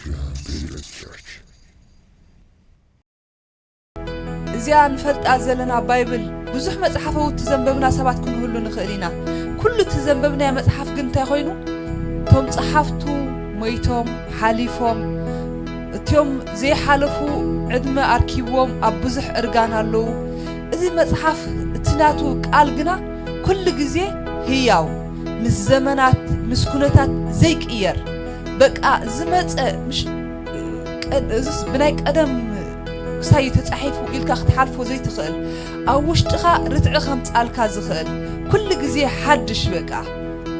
Gambela Church. እዚኣ ንፈልጣ ዘለና ባይብል ብዙሕ መጽሓፈ ውቲ ዘንበብና ሰባት ክንህሉ ንኽእል ኢና። ኩሉ እቲ ዘንበብናዮ መጽሓፍ ግን እንታይ ኮይኑ? እቶም ጸሓፍቱ ሞይቶም ሓሊፎም፣ እቲኦም ዘይሓለፉ ዕድመ ኣርኪብዎም ኣብ ብዙሕ እርጋን ኣለዉ። እዚ መጽሓፍ እቲ ናቱ ቃል ግና ኩሉ ግዜ ህያው፣ ምስ ዘመናት ምስ ኩነታት ዘይቅየር፣ በቃ ዝመጸ ምሽ ቀ- እዝስ ብናይ ቀደም ክሳይ ተጻሒፉ ኢልካ ክትሓልፎ ዘይትኽእል፣ ኣብ ውሽጥኻ ርትዒ ከምጻልካ ዝኽእል፣ ኩሉ ግዜ ሓድሽ በቃ።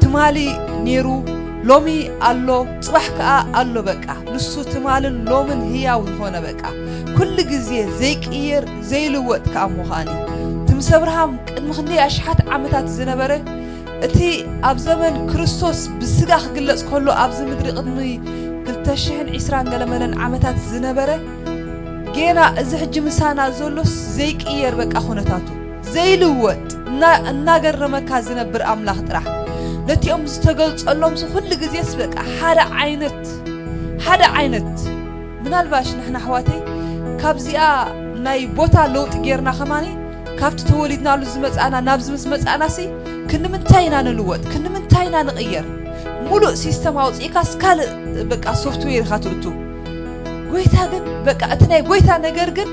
ትማሊ ነይሩ፣ ሎሚ ኣሎ፣ ጽባሕ ከኣ ኣሎ በቃ። ንሱ ትማልን ሎምን ህያው ዝኾነ በቃ፣ ኩሉ ግዜ ዘይቅየር ዘይልወጥ ከኣ ምዃን እዩ። እቲ ምስ ኣብርሃም ቅድሚ ክንደይ ኣሽሓት ዓመታት ዝነበረ፣ እቲ ኣብ ዘመን ክርስቶስ ብስጋ ክግለጽ ከሎ ኣብዚ ምድሪ ቅድሚ ክልተ ሽሕን ዕስራን ገለመለን ዓመታት ዝነበረ፣ ጌና እዚ ሕጂ ምሳና ዘሎስ ዘይቅየር በቃ ኩነታቱ ዘይልወጥ እና እናገረመካ ዝነብር ኣምላኽ ጥራሕ። ነቲኦም ዝተገልጸሎምስ ኩሉ ግዜስ በቃ ሓደ ዓይነት ሓደ ዓይነት። ምናልባሽ ንሕና ኣሕዋተይ ካብዚኣ ናይ ቦታ ለውጢ ጌርና ከማኒ ካብቲ ተወሊድናሉ ዝመጻና ናብዚ ምስ መጻናሲ ክንምንታይ ኢና ንልወጥ? ክንምንታይ ኢና ንቕየር? ሙሉእ ሲስተም ኣውጺእካስ ካልእ በቃ ሶፍትዌር ኢኻ ትእቱ። ጎይታ ግን በቃ እቲ ናይ ጎይታ ነገር ግን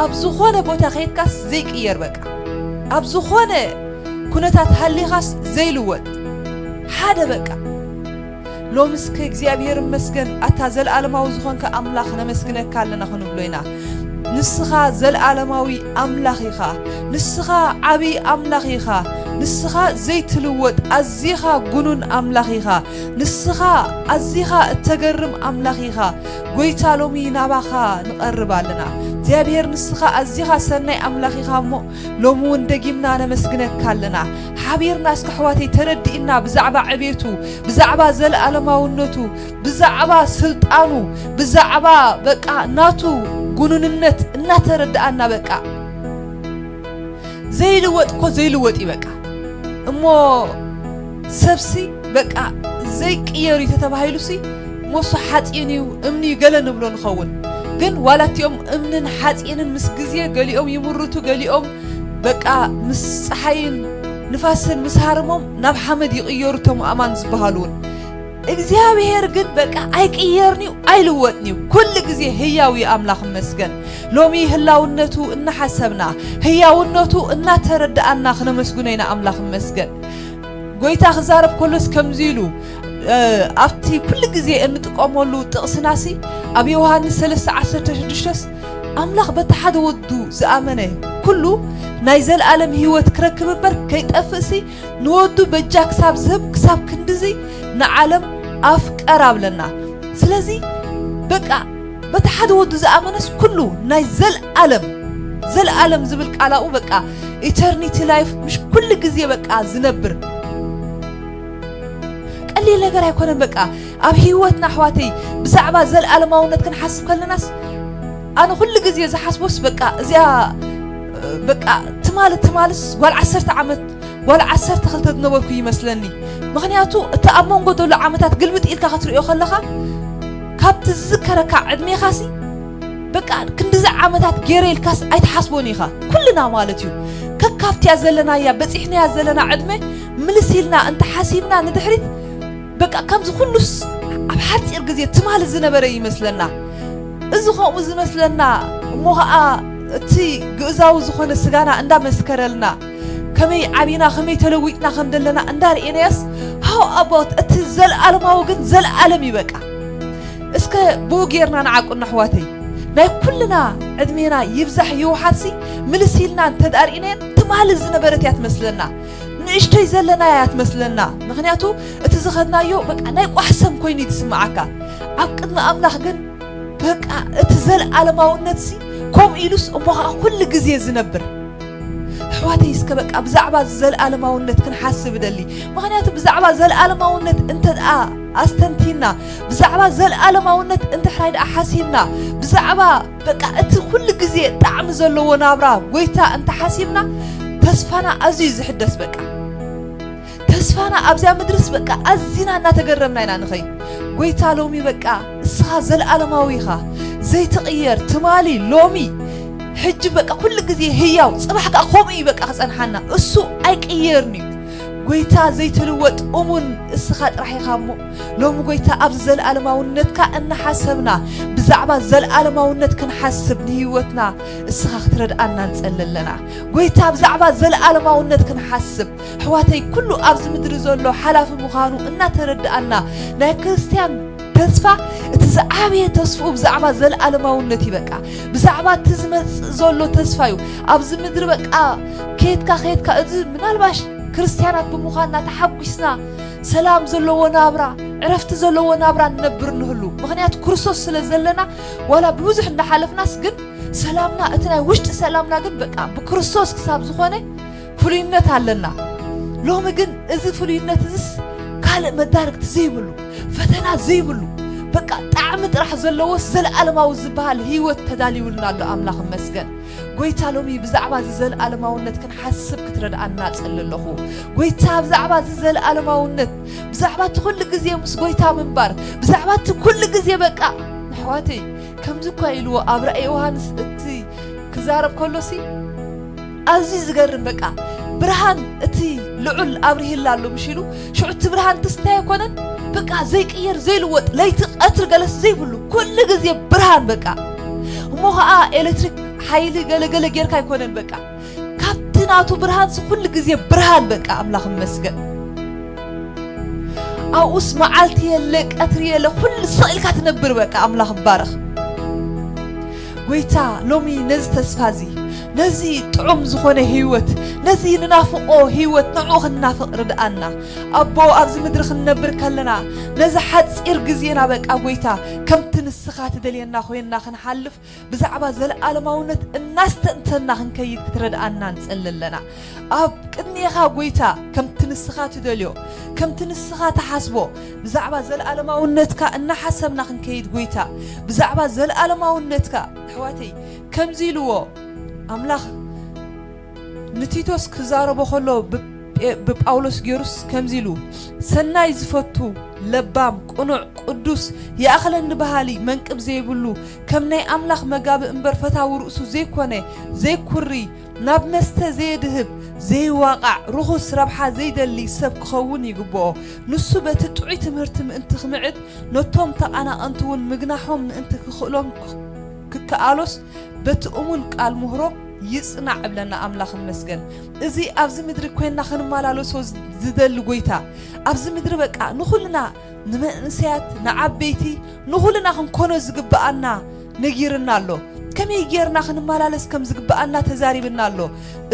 ኣብ ዝኾነ ቦታ ከይድካስ ዘይቅየር በቃ ኣብ ዝኾነ ኩነታት ሃሊኻስ ዘይልወጥ ሓደ በቃ ሎምስከ እግዚኣብሔር እመስገን ኣታ ዘለዓለማዊ ዝኾንካ ኣምላኽ ነመስግነካ ኣለና ክንብሎ ኢና። ንስኻ ዘለዓለማዊ ኣምላኽ ኢኻ። ንስኻ ዓብዪ ኣምላኽ ኢኻ። ንስኻ ዘይትልወጥ ኣዚኻ ጉኑን ኣምላኽ ኢኻ። ንስኻ ኣዚኻ እተገርም ኣምላኽ ኢኻ። ጎይታ ሎሚ ናባኻ ንቐርብ ኣለና። እግዚኣብሔር ንስኻ ኣዚኻ ሰናይ ኣምላኽ ኢኻ እሞ ሎሚ እውን ደጊምና ነመስግነካ ኣለና። ሓቢርና እስከ ኣሕዋተይ ተረዲእና ብዛዕባ ዕቤቱ ብዛዕባ ዘለኣለማውነቱ ብዛዕባ ስልጣኑ ብዛዕባ በቃ ናቱ ጉኑንነት እናተረድኣና በቃ ዘይልወጥ እኮ ዘይልወጥ እዩ በቃ እሞ ሰብሲ በቃ ዘይቅየር እዩ ተተባሂሉሲ ሞሶ ሓፂን እዩ እምኒ እዩ ገለ ንብሎ ንኸውን ግን ዋላ እቲኦም እምንን ሓፂንን ምስ ግዜ ገሊኦም ይምርቱ ገሊኦም በቃ ምስ ፀሓይን ንፋስን ምስ ሃረሞም ናብ ሓመድ ይቕየሩ እቶም ኣማን ዝበሃሉ እውን እግዚኣብሔር ግን በቃ ኣይቅየርን እዩ ኣይልወጥን እዩ ኩሉ ግዜ ህያው እዩ ኣምላኽ እመስገን ሎሚ ህላውነቱ እናሓሰብና ህያውነቱ እናተረዳኣና ክነመስግኖ ኢና ኣምላኽ እመስገን ጎይታ ክዛረብ ከሎስ ከምዚ ኢሉ ኣብቲ ኩሉ ግዜ እንጥቀመሉ ጥቕስናሲ ኣብ ዮሃንስ ሰለስተ ዓሰርተ ሽዱሽተስ ኣምላኽ በቲ ሓደ ወዱ ዝኣመነ ኩሉ ናይ ዘለኣለም ህይወት ክረክብ እምበር ከይጠፍእሲ ንወዱ በጃ ክሳብ ዝህብ ክሳብ ክንድዚ ንዓለም ኣፍቀር ኣብለና ስለዚ በቃ በቲ ሓደ ወዱ ዝኣመነስ ኩሉ ናይ ዘለኣለም ዘለኣለም ዝብል ቃላኡ በቃ eternity life ምሽ ኩሉ ግዜ በቃ ዝነብር ቀሊል ነገር ኣይኮነን በቃ ኣብ ህይወትና ኣሕዋተይ ብዛዕባ ዘለኣለማውነት ክንሓስብ ከለናስ ኣነ ኩሉ ግዜ ዝሓስቦስ በቃ እዚኣ በቃ ትማል ትማልስ ጓል ዓሰርተ ዓመት ጓል ዓሰርተ ክልተ ዝነበርኩ ይመስለኒ ምኽንያቱ እቲ ኣብ መንጎ ዘሎ ዓመታት ግልብጥ ኢልካ ክትሪኦ ከለኻ ካብቲ ዝዝከረካ ዕድሜኻሲ በቃ ክንድዚ ዓመታት ገይረ ኢልካስ ኣይትሓስቦን ኢኻ ኩልና ማለት እዩ ከካብትያ ዘለናያ በፂሕናያ ዘለና ዕድመ ምልስ ኢልና እንተሓሲብና ንድሕሪት በቃ ከምዚ ኩሉስ ኣብ ሓፂር ግዜ ትማሊ ዝነበረ ይመስለና እዚ ከምኡ ዝመስለና እሞ ከዓ እቲ ግእዛዊ ዝኾነ ስጋና እንዳመስከረልና ከመይ ዓቢና ከመይ ተለዊጥና ከም ዘለና እንዳርእናያስ how about እቲ ዘለኣለማዊ ግን ዘለኣለም ይበቃ እስከ ብኡ ጌርና ንዓቁና ኣሕዋተይ ናይ ኩልና ዕድሜና ይብዛሕ ይውሓድሲ ምልስ ኢልና እንተዳርእናየን ትማሊ ዝነበረት እያ ትመስለና ንእሽተይ ዘለና እያ ትመስለና ምክንያቱ እቲ ዝኸድናዮ በቃ ናይ ቋሕሰም ኮይኑ እዩ ዝስምዓካ ኣብ ቅድሚ ኣምላኽ ግን በቃ እቲ ዘለኣለማውነት ሲ ከምኡ ኢሉስ እሞ ከዓ ኩሉ ግዜ ዝነብር ኣሕዋተይ እስከ በቃ ብዛዕባ እዚ ዘለኣለማውነት ክንሓስብ እደሊ ምኽንያቱ ብዛዕባ ዘለኣለማውነት እንተ ደኣ ኣስተንቲና ብዛዕባ ዘለኣለማውነት እንድሕራይ ደኣ ሓሲብና ብዛዕባ በቃ እቲ ኩሉ ግዜ ጣዕሚ ዘለዎ ናብራ ጎይታ እንተ ሓሲብና ተስፋና ኣዝዩ ዝሕደስ በቃ ተስፋና ኣብዚኣ ምድርስ በቃ ኣዚና እናተገረምና ኢና ንኸይድ። ጎይታ ሎሚ በቃ እስኻ ዘለኣለማዊ ኢኻ፣ ዘይትቕየር፣ ትማሊ፣ ሎሚ፣ ሕጂ በቃ ኩሉ ግዜ ህያው፣ ጽባሕ ከኣ ከምኡ እዩ በቃ ክጸንሓና። እሱ ኣይቅየርን እዩ። ጎይታ ዘይትልወጥ እሙን እስኻ ጥራሕ ኢኻ እሞ፣ ሎሚ ጎይታ ኣብዚ ዘለኣለማውነትካ እናሓሰብና፣ ብዛዕባ ዘለኣለማውነት ክንሓስብ ንህይወትና እስኻ ክትረድኣና ንጸሊ ኣለና። ጎይታ ብዛዕባ ዘለኣለማውነት ክንሓስብ፣ ኣሕዋተይ፣ ኩሉ ኣብዚ ምድሪ ዘሎ ሓላፊ ምዃኑ እናተረድኣና፣ ናይ ክርስትያን ተስፋ፣ እቲ ዝዓበየ ተስፍኡ ብዛዕባ ዘለኣለማውነት እዩ። በቃ ብዛዕባ እቲ ዝመጽእ ዘሎ ተስፋ እዩ። ኣብዚ ምድሪ በቃ ከየትካ ከየትካ፣ እዚ ምናልባሽ ክርስትያናት ብምዃንና ተሓጒስና ሰላም ዘለዎ ናብራ፣ ዕረፍቲ ዘለዎ ናብራ ንነብር ንህሉ። ምኽንያቱ ክርስቶስ ስለ ዘለና፣ ዋላ ብብዙሕ እንዳሓለፍናስ ግን ሰላምና፣ እቲ ናይ ውሽጢ ሰላምና ግን በቃ ብክርስቶስ ክሳብ ዝኾነ ፍሉይነት ኣለና። ሎሚ ግን እዚ ፍሉይነት እዚስ ካልእ መዳርግቲ ዘይብሉ፣ ፈተና ዘይብሉ፣ በቃ ጣዕሚ ጥራሕ ዘለዎስ ዘለኣለማዊ ዝበሃል ህይወት ተዳልዩልና ኣሎ። ኣምላኽ ይመስገን። ጎይታ ሎሚ ብዛዕባ እዚ ዘለኣለማውነት ክንሓስብ ክትረድኣና እጸሊ ኣለኹ። ጎይታ ብዛዕባ እዚ ዘለኣለማውነት፣ ብዛዕባ እቲ ኩሉ ግዜ ምስ ጎይታ ምንባር፣ ብዛዕባ እቲ ኩሉ ግዜ በቃ ኣሕዋተይ፣ ከምዚ እኳ ኢልዎ ኣብ ራእይ ዮሃንስ እቲ ክዛረብ ከሎሲ ኣዝዩ ዝገርም በቃ ብርሃን እቲ ልዑል ኣብርሂላ ኣሎ ምሽ ኢሉ ሽዑ እቲ ብርሃን ትስታይ ኣይኮነን በቃ ዘይቅየር ዘይልወጥ ለይቲ ቀትሪ ገለስ ዘይብሉ ኩሉ ግዜ ብርሃን በቃ እሞ ኸዓ ኤሌክትሪክ ሓይሊ ገለገለ ጌርካ ኣይኮነን በቃ ካብቲ ናቱ ብርሃንሲ ኩሉ ግዜ ብርሃን በቃ ኣምላኽ ይመስገን ኣብኡስ መዓልቲ የለ ቀትሪ የለ ኩሉ ስቕ ኢልካ ትነብር በቃ ኣምላኽ ይባረኽ ጎይታ ሎሚ ነዚ ተስፋ እዚ ነዚ ጥዑም ዝኾነ ህይወት ነዚ ንናፍቆ ህይወት ንዑ ክንናፍቕ ርድኣና ኣቦ ኣብዚ ምድሪ ክንነብር ከለና ነዚ ሓፂር ግዜና በቃ ጎይታ ከምቲ ንስኻ ትደልየና ኮይንና ክንሓልፍ ብዛዕባ ዘለኣለማውነት እናስተንተና ክንከይድ ክትረድኣና ንጸሊ ኣለና ኣብ ቅድሜኻ ጎይታ ከምቲ ንስኻ ትደልዮ ከምቲ ንስኻ ትሓስቦ ብዛዕባ ዘለኣለማውነትካ እናሓሰብና ክንከይድ ጎይታ ብዛዕባ ዘለኣለማውነትካ ኣሕዋተይ ከምዚ ኢልዎ ኣምላኽ ንቲቶስ ክዛረቦ ከሎ ብጳውሎስ ገይሩስ ከምዚ ኢሉ ሰናይ ዝፈቱ ለባም ቅኑዕ ቅዱስ ይኣኽለኒ በሃሊ መንቅብ ዘይብሉ ከም ናይ ኣምላኽ መጋቢ እምበር ፈታዊ ርእሱ ዘይኮነ ዘይኩሪ ናብ መስተ ዘየድህብ ዘይዋቓዕ ርኹስ ረብሓ ዘይደሊ ሰብ ክኸውን ይግብኦ። ንሱ በቲ ጥዑይ ትምህርቲ ምእንቲ ክምዕድ ነቶም ተቓናቐንቲ እውን ምግናሖም ምእንቲ ክኽእሎም ክከኣሎስ በቲ እሙን ቃል ምህሮ ይጽናዕ እብለና ኣምላኽ ይመስገን። እዚ ኣብዚ ምድሪ ኮይንና ክንመላለሶ ዝደሊ ጎይታ ኣብዚ ምድሪ በቃ ንኹልና ንመንእሰያት ንዓበይቲ ንኹልና ክንኮኖ ዝግብኣና ነጊርና ኣሎ። ከመይ ጌርና ክንመላለስ ከም ዝግብኣና ተዛሪብና ኣሎ።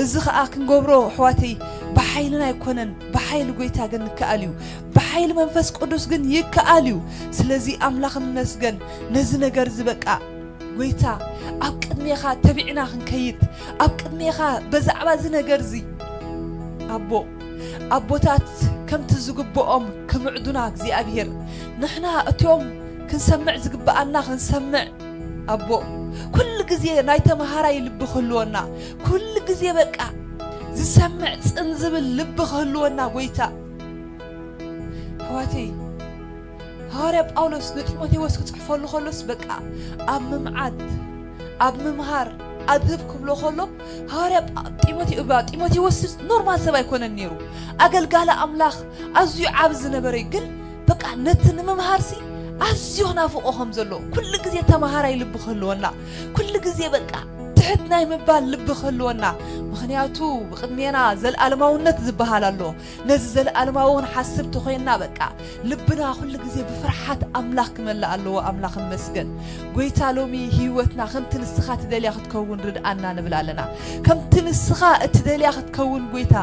እዚ ኸኣ ክንገብሮ ኣሕዋተይ ብሓይልና ኣይኮነን፣ ብሓይሊ ጎይታ ግን ይከኣል እዩ። ብሓይሊ መንፈስ ቅዱስ ግን ይከኣል እዩ። ስለዚ ኣምላኽ ይመስገን ነዚ ነገር እዚ በቃ ጎይታ ኣብ ቅድሜኻ ተቢዕና ክንከይድ ኣብ ቅድሜኻ በዛዕባ እዚ ነገር እዚ ኣቦ ኣቦታት ከምቲ ዝግብኦም ክምዕዱና እግዚኣብሔር ንሕና እቲኦም ክንሰምዕ ዝግብኣና ክንሰምዕ ኣቦ ኩሉ ግዜ ናይ ተምሃራይ ልቢ ክህልወና ኩሉ ግዜ በቃ ዝሰምዕ ጽን ዝብል ልቢ ክህልወና ጎይታ ኣሕዋተይ ሃዋርያ ጳውሎስ ንጢሞቴዎስ ክጽሕፈሉ ከሎስ በቃ ኣብ ምምዓድ ኣብ ምምሃር ኣድህብ ክብሎ ከሎ ሃዋርያ ጢሞቴዎስ ኖርማል ሰብ ኣይኮነን ነይሩ ኣገልጋሊ ኣምላኽ ኣዝዩ ዓብ ዝነበረ ግን በቃ ነቲ ንምምሃርሲ ኣዝዩ ክናፍቆ ከም ዘሎ ኩሉ ግዜ ተምሃራይ ልቢ ክህልወና ኩሉ ግዜ በቃ ትሕት ናይ ምባል ልቢ ክህልወና ምኽንያቱ ብቅድሜና ዘልኣለማውነት ዝበሃል ኣሎ ነዚ ዘለኣለማዊ ክንሓስብ ተኾይንና በቃ ልብና ኩሉ ግዜ ብፍርሓት ኣምላኽ ክመልእ ኣለዎ ኣምላኽ መስገን ጎይታ ሎሚ ህይወትና ከምቲ ንስኻ ትደልያ ክትከውን ርድኣና ንብል ኣለና ከምቲ ንስኻ እትደልያ ክትከውን ጎይታ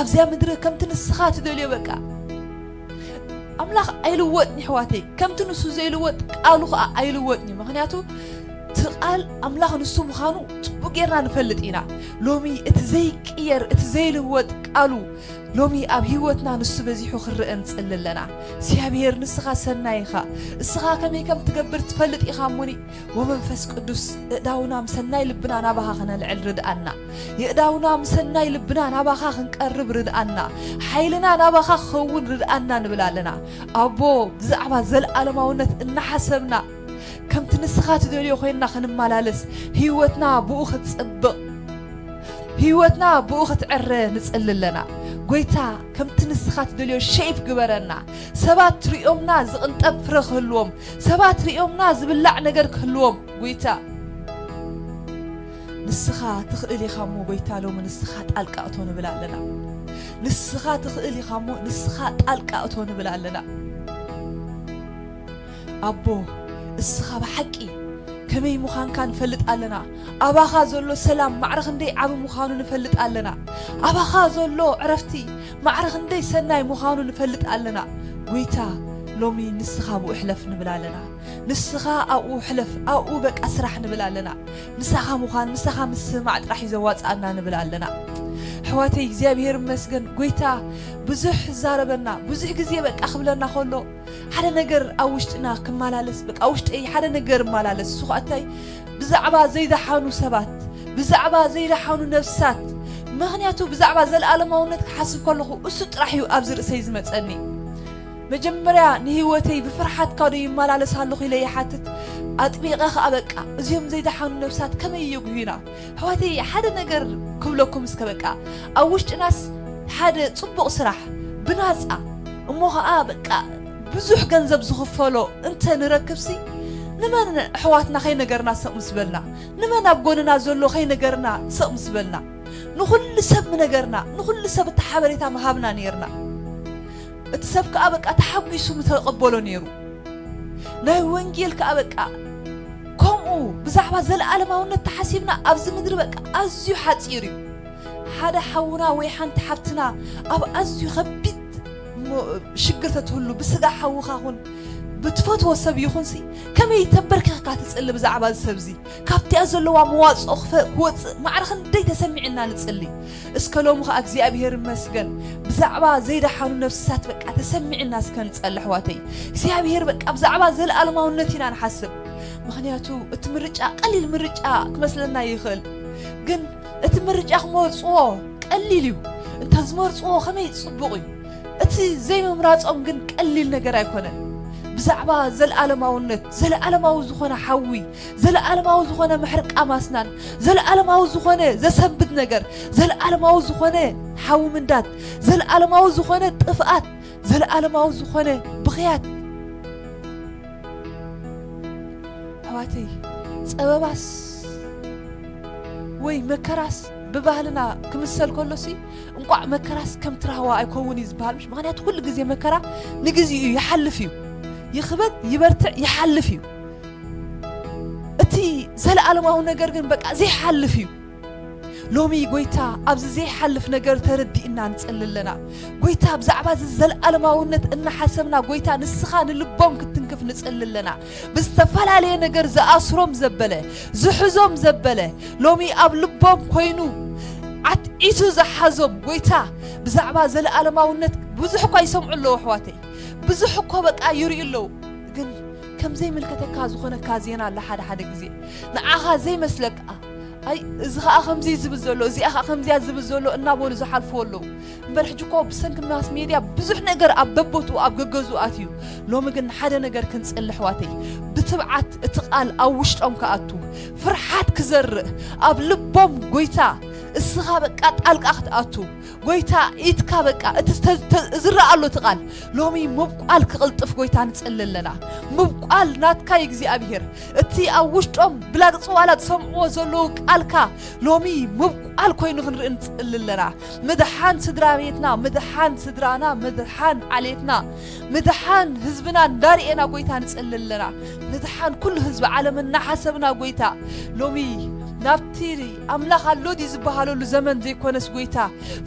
ኣብዚያ ምድሪ ከምቲ ንስኻ ትደልዮ በቃ ኣምላኽ ኣይልወጥን ይሕዋተይ ከምቲ ንሱ ዘይልወጥ ቃሉ ከዓ ኣይልወጥን እዩ ምክንያቱ እቲ ቃል ኣምላኽ ንሱ ምዃኑ ፅቡቅ ጌርና ንፈልጥ ኢና ሎሚ እቲ ዘይቅየር እቲ ዘይልወጥ ቃሉ ሎሚ ኣብ ህይወትና ንሱ በዚሑ ክረአ ንጽሊ ኣለና። እግዚኣብሔር ንስኻ ሰናይ ኢኻ። እስኻ ከመይ ከም ትገብር ትፈልጥ ኢኻ እሞኒ፣ ወመንፈስ ቅዱስ እእዳውና ምሰናይ ልብና ናባኻ ክነልዕል ርድኣና። የእዳውና ምሰናይ ልብና ናባኻ ክንቀርብ ርድኣና። ሓይልና ናባኻ ክኸውን ርድኣና ንብል ኣለና። ኣቦ፣ ብዛዕባ ዘለኣለማውነት እናሓሰብና፣ ከምቲ ንስኻ ትደልዮ ኮይንና ክንመላለስ፣ ህይወትና ብኡ ክትጽብቕ፣ ህይወትና ብኡ ክትዕረ ንጽሊ ኣለና። ጎይታ፣ ከምቲ ንስኻ ትደልዮ ሸይፕ ግበረና። ሰባት ሪኦምና ዝቕንጠብ ፍረ ክህልዎም፣ ሰባት ሪኦምና ዝብላዕ ነገር ክህልዎም፣ ጎይታ፣ ንስኻ ትኽእል ኢኻ እሞ፣ ጎይታ፣ ሎሚ ንስኻ ጣልቃ እቶ ንብል ኣለና። ንስኻ ትኽእል ኢኻ እሞ፣ ንስኻ ጣልቃ እቶ ንብል ኣለና። ኣቦ፣ እስኻ ብሓቂ ከመይ ምዃንካ ንፈልጥ ኣለና። ኣባኻ ዘሎ ሰላም ማዕረ ክንደይ ዓቢ ምዃኑ ንፈልጥ ኣለና። ኣባኻ ዘሎ ዕረፍቲ ማዕረ ክንደይ ሰናይ ምዃኑ ንፈልጥ ኣለና። ጎይታ፣ ሎሚ ንስኻ ብኡ ሕለፍ ንብል ኣለና። ንስኻ ኣብኡ ሕለፍ፣ ኣብኡ በቃ ስራሕ ንብል ኣለና። ምሳኻ ምዃን፣ ምሳኻ ምስማዕ ጥራሕ እዩ ዘዋጽኣና ንብል ኣለና። ኣሕዋተይ፣ እግዚኣብሔር ይመስገን። ጎይታ ብዙሕ ይዛረበና፣ ብዙሕ ግዜ በቃ ክብለና ከሎ፣ ሓደ ነገር ኣብ ውሽጥና ክመላለስ፣ በቃ ውሽጠይ ሓደ ነገር ይመላለስ። እሱ ኸኣ እንታይ? ብዛዕባ ዘይደሓኑ ሰባት፣ ብዛዕባ ዘይደሓኑ ነፍሳት። ምኽንያቱ ብዛዕባ ዘለኣለማውነት ክሓስብ ከለኹ እሱ ጥራሕ እዩ ኣብዚ ርእሰይ ዝመጸኒ። መጀመርያ ንህይወተይ ብፍርሓት ካዶ ይመላለስ ኣለኹ ኢለ ይሓትት። ኣጥቢቐ ኸኣ በቃ እዚኦም ዘይደሓኑ ነፍሳት ከመይ የጉህዩና? ኣሕዋተይ፣ ሓደ ነገር ክብለኩም እስከ። በቃ ኣብ ውሽጥናስ ሓደ ጽቡቕ ስራሕ ብናጻ እሞ ኸኣ በቃ ብዙሕ ገንዘብ ዝኽፈሎ እንተ ንረክብሲ፣ ንመን ኣሕዋትና ከይነገርና ስቕ ምስ በልና? ንመን ኣብ ጎንና ዘሎ ከይነገርና ስቕ ምስ በልና? ንኹሉ ሰብ ምነገርና፣ ንኹሉ ሰብ እቲ ሓበሬታ ምሃብና ኔርና። እቲ ሰብ ከኣ በቃ ተሓጒሱ ምተቐበሎ ኔሩ። ናይ ወንጌል ከኣ በቃ ከምኡ ብዛዕባ ዘለኣለማውነት ተሓሲብና ኣብዚ ምድሪ በቃ ኣዝዩ ሓጺር እዩ። ሓደ ሓውና ወይ ሓንቲ ሓፍትና ኣብ ኣዝዩ ከቢድ ሞ-፣ ሽግር ተትህሉ፣ ብስጋ ሓውኻ ኹን ብትፈትዎ ሰብ ይኹንሲ፣ ከመይ ተንበርኪኽካ ትጽሊ ብዛዕባ እዚ ሰብዚ? ካብቲኣ ዘለዋ መዋጽኦ ክፈ-፣ ክወጽእ ማዕረ ክንደይ ተሰሚዕና ንጽሊ። እስከ ሎሚ ኸኣ እግዚኣብሔር ይመስገን፣ ብዛዕባ ዘይደሓኑ ነፍስታት በቃ ተሰሚዕና እስከ ንጸሊ ኣሕዋተይ። እግዚኣብሔር በቃ ብዛዕባ ዘለኣለማውነት ኢና ንሓስብ። ምኽንያቱ እቲ ምርጫ ቀሊል ምርጫ ክመስለና ይኽእል፣ ግን እቲ ምርጫ ክመርጽዎ ቀሊል እዩ። እንተ ዝመርጽዎ ከመይ ጽቡቕ እዩ። እቲ ዘይምምራጾም ግን ቀሊል ነገር ኣይኮነን። ብዛዕባ ዘለኣለማውነት፣ ዘለኣለማዊ ዝኾነ ሓዊ፣ ዘለኣለማዊ ዝኾነ ምሕርቃም ኣስናን፣ ዘለኣለማዊ ዝኾነ ዘሰንብድ ነገር፣ ዘለኣለማዊ ዝኾነ ሓዊ ምንዳድ፣ ዘለኣለማዊ ዝኾነ ጥፍኣት፣ ዘለኣለማዊ ዝኾነ ብኽያት። ኣሕዋተይ፣ ጸበባስ ወይ መከራስ ብባህልና ክምሰል ከሎሲ፣ እንቋዕ መከራስ ከምቲ ራህዋ ኣይከውን እዩ ዝበሃል፣ ምሽ? ምኽንያቱ ኩሉ ግዜ መከራ ንግዜኡ እዩ፣ ይሓልፍ እዩ። ይኽበድ ይበርትዕ ይሓልፍ እዩ። እቲ ዘለኣለማዊ ነገር ግን በቃ ዘይሓልፍ እዩ። ሎሚ ጎይታ ኣብዚ ዘይሓልፍ ነገር ተረዲእና ንጽሊ ኣለና። ጎይታ ብዛዕባ እዚ ዘለኣለማውነት እናሓሰብና፣ ጎይታ ንስኻ ንልቦም ክትትንክፍ ንጽሊ ኣለና። ብዝተፈላለየ ነገር ዝኣስሮም ዘበለ፣ ዝሕዞም ዘበለ፣ ሎሚ ኣብ ልቦም ኮይኑ ዓትዒቱ ዝሓዞም፣ ጎይታ ብዛዕባ ዘለኣለማውነት ብዙሕ እኳ ይሰምዑ ኣለዉ ኣሕዋተይ። ብዙሕ እኮ በቃ ይርእዩ ኣለዉ። ግን ከም ዘይምልከተካ ዝኾነካ ዜና ኣለ ሓደ ሓደ ግዜ። ንዓኻ ዘይመስለካ፣ ኣይ፣ እዚ ኸኣ ከምዚ ዝብል ዘሎ፣ እዚኣ ኸኣ ከምዚያ ዝብል ዘሎ እናበሉ ዝሓልፍዎ ኣለዉ። እምበር ሕጂ እኮ ብሰንኪ ማስ ሜድያ ብዙሕ ነገር ኣብ በቦትኡ ኣብ ገገዝኡ ኣትዩ። ሎሚ ግን ሓደ ነገር ክንጽሊ ኣሕዋተይ፣ ብትብዓት እቲ ቃል ኣብ ውሽጦም ክኣቱ፣ ፍርሓት ክዘርእ ኣብ ልቦም፣ ጎይታ እስኻ በቃ ጣልቃ ክትኣቱ፣ ጎይታ ኢድካ በቃ እቲ ዝተ-፣ ዝተ-፣ ዝረኣ ኣሎ እቲ ቃል ሎሚ ምብቋል ክቕልጥፍ ጎይታ ንጽሊ ኣለና። ምብቋል ናትካ እዩ እግዚኣብሔር። እቲ ኣብ ውሽጦም ብላግጺ ዋላ ዝሰምዕዎ ዘለዉ ቃልካ ሎሚ ምብቋል ኮይኑ ክንርኢ ንጽሊ ኣለና። ምድሓን ስድራ ቤትና፣ ምድሓን ስድራና፣ ምድሓን ዓሌትና፣ ምድሓን ህዝብና እንዳርኤና ጎይታ ንጽሊ ኣለና። ምድሓን ኩሉ ህዝቢ ዓለም እናሓሰብና ጎይታ ሎሚ ናብቲ ኣምላኽ ኣሎ ድዩ ዝበሃለሉ ዘመን ዘይኮነስ ጎይታ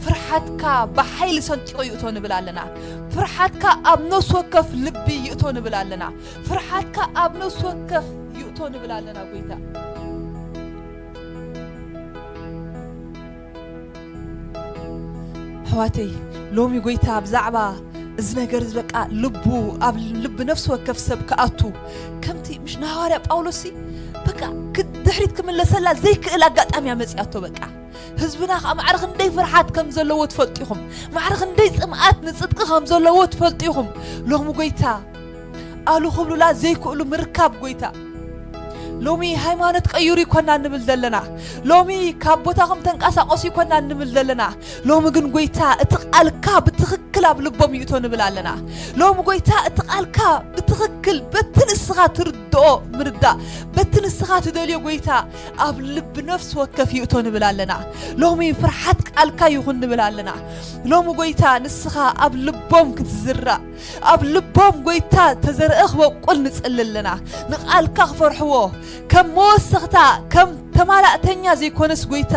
ፍርሓትካ ብሓይሊ ሰንጢቑ ይእቶ ንብል ኣለና። ፍርሓትካ ኣብ ነፍሲ ወከፍ ልቢ ይእቶ ንብል ኣለና። ፍርሓትካ ኣብ ነፍሲ ወከፍ ይእቶ ንብል ኣለና ጎይታ። ኣሕዋተይ፣ ሎሚ ጎይታ ብዛዕባ እዚ ነገር እዚ በቃ ልቡ ኣብ ልቢ ነፍሲ ወከፍ ሰብ ክኣቱ፣ ከምቲ ምሽ ንሃዋርያ ጳውሎስ ሲ በቃ ክድ-፣ ድሕሪት ክምለሰላ ዘይክእል ኣጋጣሚ ኣመጽያቶ። በቃ ህዝብና ከዓ ማዕረ ክንደይ ፍርሓት ከም ዘለዎ ትፈልጡ ኢኹም። ማዕረ ክንደይ ጽምኣት ንጽድቂ ከም ዘለዎ ትፈልጡ ኢኹም። ሎሚ ጎይታ ኣሉ ክብሉላ ዘይክእሉ ምርካብ ጎይታ። ሎሚ ሃይማኖት ቀይሩ ይኮና እንብል ዘለና። ሎሚ ካብ ቦታኹም ተንቀሳቀሱ ይኮና እንብል ዘለና። ሎሚ ግን ጎይታ እቲ ቃልካ ብትኽክል ኣብ ልቦም ይእቶ ንብል ኣለና። ሎሚ ጎይታ እቲ ቃልካ ብትኽክል በቲ ንስኻ ትርድኦ ምርዳእ፣ በቲ ንስኻ ትደልዮ ጎይታ ኣብ ልቢ ነፍሲ ወከፍ ይእቶ ንብል ኣለና። ሎሚ ፍርሓት ቃልካ ይኹን ንብል ኣለና። ሎሚ ጎይታ ንስኻ ኣብ ልቦም ክትዝራእ፣ ኣብ ልቦም ጎይታ ተዘርአ ክበቁል ንጽሊ ኣለና። ንቃልካ ክፈርሕዎ፣ ከም መወሰኽታ፣ ከም ተማላእተኛ ዘይኮነስ ጎይታ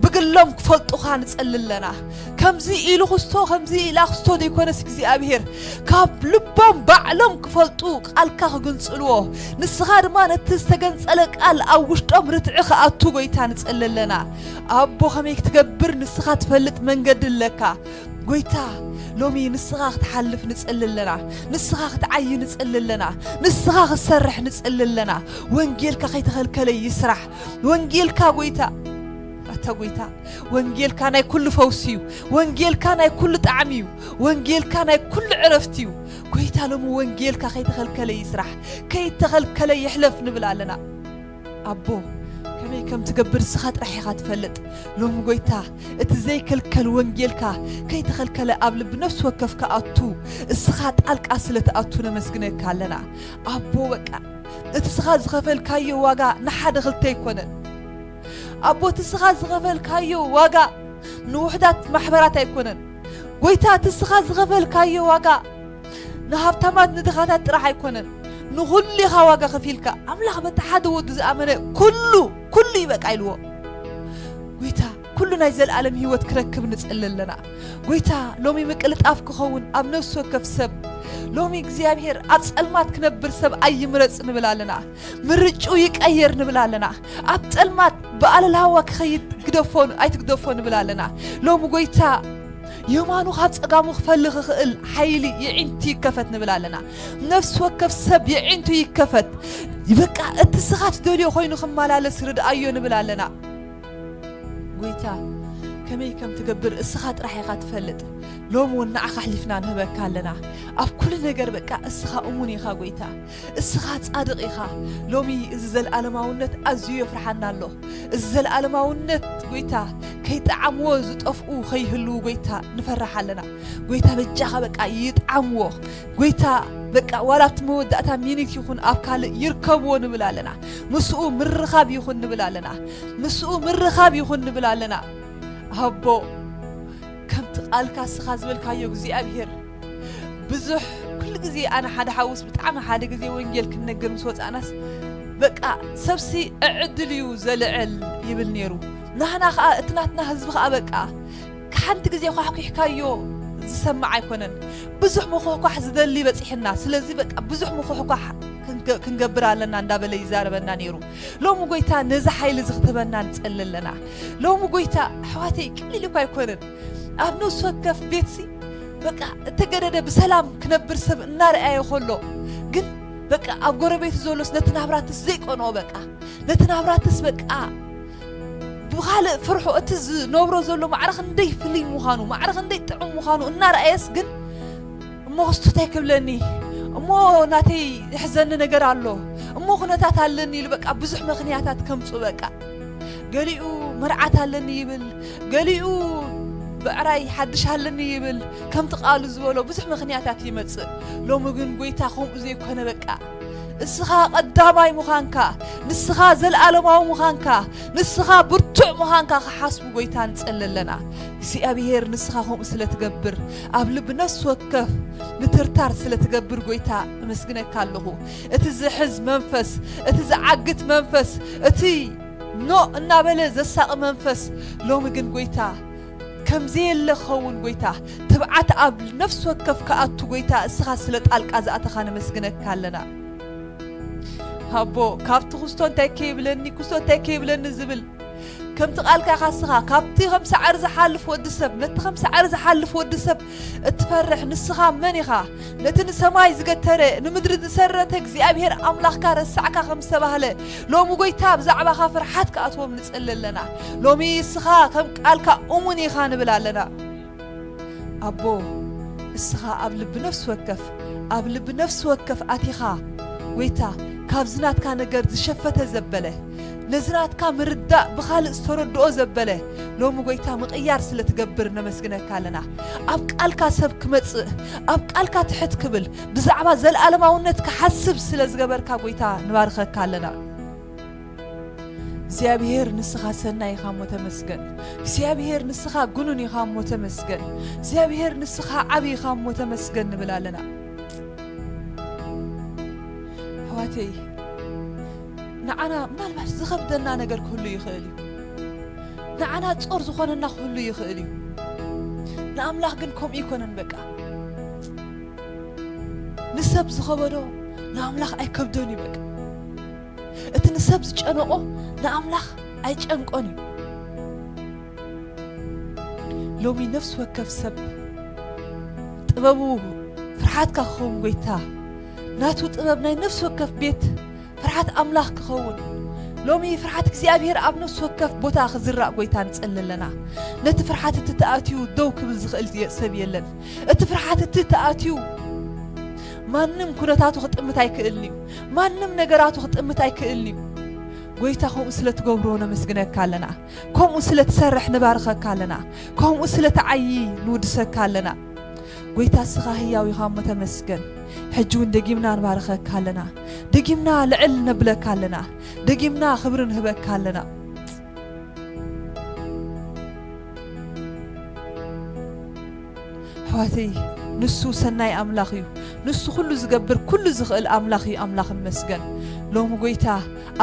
ብግሎም ክፈልጡኻ ንጽሊ ኣለና። ከምዚ ኢሉ ክስቶ፣ ከምዚ ኢላ ክስቶ ዘይኮነስ እግዚኣብሔር ካብ ልቦም ባዕሎም ክፈልጡ ቃልካ ክግንጽልዎ፣ ንስኻ ድማ ነቲ ዝተገንጸለ ቃል ኣብ ውሽጦም ርትዒ ክኣቱ ጎይታ ንጽሊ ኣለና። ኣቦ ከመይ ክትገብር ንስኻ ትፈልጥ መንገዲ ኣለካ። ጎይታ ሎሚ ንስኻ ክትሓልፍ ንጽሊ ኣለና። ንስኻ ክትዓይ ንጽሊ ኣለና። ንስኻ ክትሰርሕ ንጽሊ ኣለና። ወንጌልካ ከይተኸልከለ ይስራሕ። ወንጌልካ ጎይታ፣ ኣታ ጎይታ፣ ወንጌልካ ናይ ኩሉ ፈውሲ እዩ። ወንጌልካ ናይ ኩሉ ጣዕሚ እዩ። ወንጌልካ ናይ ኩሉ ዕረፍቲ እዩ። ጎይታ ሎሚ ወንጌልካ ከይተኸልከለ ይስራሕ፣ ከይተኸልከለ ይሕለፍ ንብል ኣለና። ኣቦ ከመይ ከም ትገብር እስኻ ጥራሕ ኢኻ ትፈልጥ። ሎሚ ጎይታ እቲ ዘይክልከል ወንጌልካ ከይተኸልከለ ኣብ ልቢ ነፍሲ ወከፍ ክኣቱ እስኻ ጣልቃ ስለ ትኣቱ ነመስግነካ ኣለና። ኣቦ በቃ እቲ እስኻ ዝኸፈልካዮ ዋጋ ንሓደ ክልተ ኣይኮነን። ኣቦ እቲ እስኻ ዝኸፈልካዮ ዋጋ ንውሕዳት ማሕበራት ኣይኮነን። ጎይታ እቲ እስኻ ዝኸፈልካዮ ዋጋ ንሃብታማት ንድኻታት ጥራሕ ኣይኮነን። ንኹሉ ኢኻ ዋጋ ከፊልካ። ኣምላኽ በቲ ሓደ ወዱ ዝኣመነ ኩሉ ኩሉ ይበቃ ኢልዎ። ጎይታ ኩሉ ናይ ዘለኣለም ህይወት ክረክብ ንጽሊ ኣለና። ጎይታ ሎሚ ምቅልጣፍ ክኸውን ኣብ ነፍሲ ወከፍ ሰብ። ሎሚ እግዚኣብሔር ኣብ ጸልማት ክነብር ሰብ ኣይምረጽ ንብል ኣለና። ምርጭኡ ይቀየር ንብል ኣለና። ኣብ ጸልማት ብኣለል ሃዋ ክኸይድ ግደፎ፣ ኣይትግደፎ ንብል ኣለና። ሎሚ ጎይታ የማኑ ካብ ጸጋሙ ክፈልኽ ክኽእል ሓይሊ የዒንቱ ይከፈት ንብል ኣለና። ነፍሲ ወከፍ ሰብ የዒንቱ ይከፈት። በቃ እቲ ስኻ ትደልዮ ኮይኑ ክመላለስ ርድኣዮ ንብል ኣለና። ጎይታ ከመይ ከም ትገብር እስኻ ጥራሕ ኢኻ ትፈልጥ። ሎሚ እውን ንዓኻ ኣሕሊፍና ንህበካ ኣለና። ኣብ ኩሉ ነገር በቃ እስኻ እሙን ኢኻ ጎይታ። እስኻ ጻድቕ ኢኻ። ሎሚ እዚ ዘለኣለማውነት ኣዝዩ የፍርሓና ኣሎ። እዚ ዘለኣለማውነት ጎይታ ከይጠዓምዎ ዝጠፍኡ ከይህልዉ ጎይታ ንፈርሕ ኣለና። ጎይታ በጃኻ በቃ ይጥዓምዎ። ጎይታ በቃ ዋላ ኣብቲ መወዳእታ ሚኒት ይኹን ኣብ ካልእ ይርከብዎ ንብል ኣለና። ምስኡ ምርኻብ ይኹን ንብል ኣለና። ምስኡ ምርኻብ ይኹን ንብል ኣለና። ኣቦ ከምቲ ቃልካ እስኻ ዝበልካዮ እግዚኣብሔር ብዙሕ ኩሉ ግዜ ኣነ ሓደ ሓውስ ብጣዕሚ ሓደ ግዜ ወንጌል ክንነግር ምስ ወፃእናስ በቃ ሰብሲ ዕዕድል እዩ ዘልዕል ይብል ነይሩ። ናህና ከዓ እቲ ናትና ህዝቢ ከዓ በቃ ሓንቲ ግዜ ኳሕኲሕካዮ ዝሰማዕ ኣይኮነን። ብዙሕ ምኹሕኳሕ ዝደሊ በፂሕና። ስለዚ በቃ ብዙሕ ምኹሕኳሕ ክንገ-፣ ክንገብር ኣለና እንዳበለ ይዛረበና ነይሩ። ሎሚ ጎይታ ነዚ ሓይሊ እዚ ክትህበና ንጸሊ ኣለና። ሎሚ ጎይታ ኣሕዋተይ ቀሊል እኳ ኣይኮነን። ኣብ ነፍሲ ወከፍ ቤትሲ በቃ እተገደደ ብሰላም ክነብር ሰብ እናረኣየ ከሎ ግን በቃ ኣብ ጎረቤቱ ዘሎስ ነቲ ናብራትስ ዘይቀንኦ በቃ ነቲ ናብራትስ በቃ ብኻልእ ፍርሑ እቲ ዝነብሮ ዘሎ ማዕረ ክንደይ ፍልይ ምዃኑ ማዕረ ክንደይ ጥዑም ምዃኑ እናረኣየስ ግን እሞ ክስቱት ኣይክብለኒ እሞ ናተይ ዝሕዘኒ ነገር ኣሎ እሞ ኩነታት ኣለኒ ኢሉ በቃ ብዙሕ ምኽንያታት ከምፁ በቃ ገሊኡ መርዓት ኣለኒ ይብል ገሊኡ ብዕራይ ሓድሽ ኣለኒ ይብል ከምቲ ቃሉ ዝበሎ ብዙሕ ምኽንያታት ይመፅእ ሎሚ ግን ጎይታ ከምኡ ዘይኮነ በቃ እስኻ ቀዳማይ ምዃንካ ንስኻ ዘለኣለማዊ ምዃንካ ንስኻ ብርቱዕ ምዃንካ ክሓስቡ ጎይታ ንፅሊ ኣለና እግዚኣብሄር ንስኻ ከምኡ ስለ ትገብር ኣብ ልቢ ነፍሲ ወከፍ ምትርታር ስለ ትገብር ጎይታ እመስግነካ ኣለኹ እቲ ዝሕዝ መንፈስ እቲ ዝዓግት መንፈስ እቲ ኖ እናበለ ዘሳቒ መንፈስ ሎሚ ግን ጎይታ ከም ዘየለ ክኸውን ጎይታ ትብዓት ኣብ ነፍሲ ወከፍ ክኣቱ ጎይታ እስኻ ስለ ጣልቃ ዝኣተኻ ነመስግነካ ኣለና ኣቦ ካብቲ ክስቶ እንታይ ከይብለኒ ክስቶ እንታይ ከይብለኒ ዝብል ከምቲ ቃልካ ኢኻ ንስኻ፣ ካብቲ ከም ሳዕሪ ዝሓልፍ ወዲ ሰብ፣ ነቲ ከም ሳዕሪ ዝሓልፍ ወዲ ሰብ እትፈርሕ ንስኻ መን ኢኻ? ነቲ ንሰማይ ዝገተረ፣ ንምድሪ ዝሰረተ እግዚኣብሔር ኣምላኽካ ረሳዕካ ከም ዝተባህለ፣ ሎሚ ጐይታ ብዛዕባኻ ፍርሓት ክኣትዎም ንጽሊ ኣለና። ሎሚ ንስኻ ከም ቃልካ እሙን ኢኻ ንብል ኣለና። ኣቦ፣ እስኻ ኣብ ልቢ ነፍሲ ወከፍ፣ ኣብ ልቢ ነፍሲ ወከፍ ኣቲኻ፣ ጐይታ፣ ካብዚ ናትካ ነገር ዝሸፈተ ዘበለ፣ ነዚ ናትካ ምርዳእ ብኻልእ ዝተረድኦ ዘበለ፣ ሎሚ ጐይታ ምቕያር ስለ ትገብር ነመስግነካ ኣለና። ኣብ ቃልካ ሰብ ክመጽእ፣ ኣብ ቃልካ ትሕት ክብል፣ ብዛዕባ ዘለኣለማውነት ክሓስብ ስለ ዝገበርካ ጐይታ ንባርኸካ ኣለና። እግዚኣብሔር ንስኻ ሰናይ ኢኻ እሞ ተመስገን። እግዚኣብሔር ንስኻ ግኑን ኢኻ እሞ ተመስገን። እግዚኣብሔር ንስኻ ዓቢ ኢኻ እሞ ተመስገን ንብል ኣለና። ኣሕዋተይ፣ ንዓና ምናልባት ዝኸብደና ነገር ክህሉ ይኽእል እዩ። ንዓና ጾር ዝኾነና ክህሉ ይኽእል እዩ። ንኣምላኽ ግን ከምኡ ኣይኮነን። በቃ ንሰብ ዝኸበዶ ንኣምላኽ ኣይከብዶን እዩ። በቃ እቲ ንሰብ ዝጨነቖ ንኣምላኽ ኣይጨንቆን እዩ። ሎሚ ነፍሲ ወከፍ ሰብ ጥበቡ ፍርሓትካ ክኸውን ጐይታ፣ ናቱ ጥበብ ናይ ነፍሲ ወከፍ ቤት ፍርሓት ኣምላኽ ክኸውን፣ ሎሚ ፍርሓት እግዚኣብሔር ኣብ ነፍሲ ወከፍ ቦታ ክዝራእ ጐይታ ንጸሊ ኣለና። ነቲ ፍርሓት እቲ ተኣትዩ ደው ክብል ዝኽእል ሰብ የለን። እቲ ፍርሓት እቲ ተኣትዩ ማንም ኩነታቱ ክጥምት ኣይክእልን እዩ። ማንም ነገራቱ ክጥምት ኣይክእልን እዩ። ጐይታ ከምኡ ስለ ትገብሮ ነመስግነካ ኣለና። ከምኡ ስለ ትሰርሕ ንባርኸካ ኣለና። ከምኡ ስለ ትዓዪ ንውድሰካ ኣለና። ጐይታ እስኻ ህያው ኢኻ እሞ ተመስገን። ሕጂ እውን ደጊምና ንባርኸካ ኣለና። ደጊምና ልዕል ነብለካ ኣለና። ደጊምና ክብሪ ንህበካ ኣለና። ኣሕዋተይ፣ ንሱ ሰናይ ኣምላኽ እዩ። ንሱ ኩሉ ዝገብር፣ ኩሉ ዝኽእል ኣምላኽ እዩ። ኣምላኽ ይመስገን። ሎሚ ጐይታ